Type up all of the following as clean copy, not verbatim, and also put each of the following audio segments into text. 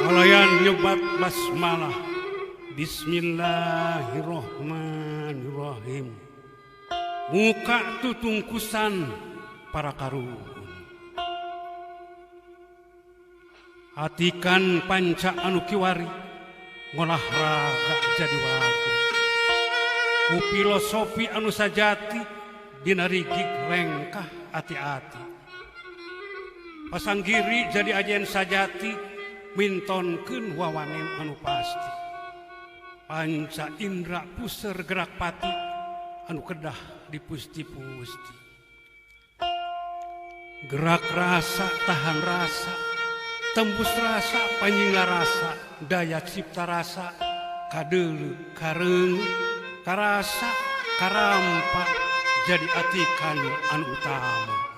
Kalayan nyebat basmalah. Bismillahirrahmanirrahim. Muka tutungkusan para karuhun. Atikan panca anu kiwari ngolah raga jadi wagu. Ku filosofi anu sajati dina rigig lengkah ati-ati. Pasanggiri jadi ajen sajati mintonkeun wawanen anu pasti. Panca indra puser gerak pati anu kedah dipusti-pusti. Gerak rasa tahan rasa, tembus rasa panjingla rasa, daya cipta rasa, kadeuleu kareung, karasa karampa jadi atikan anu utama.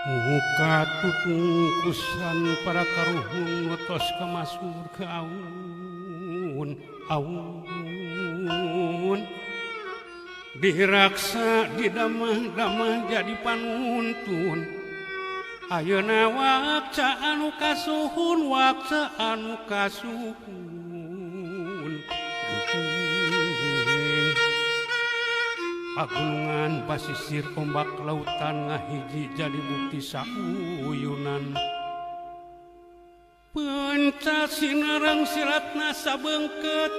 Muka tutungkusan para karuhun wetos kamasur ke aun aun. Diraksa didamah-damah jadi panuntun. Ayeuna wakca anu kasuhun, wakca anu kasuhun. Pagunungan pasisir ombak lautan ngahiji jadi bukti sauyunan. Penca sinareng silatna sabeungkeut.